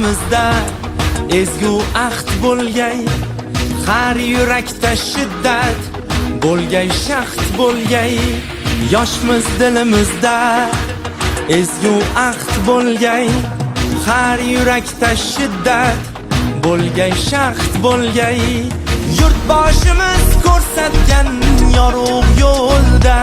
Dilimizda ezgu ahd bo'lgay, har yurakda shiddat bo'lgay, shahd bo'lgay. Yoshmiz, dilimizda ezgu ahd bo'lgay, har yurakda shiddat bo'lgay, shahd bo'lgay. Yurtboshimiz ko'rsatgan yorug' yo'lda.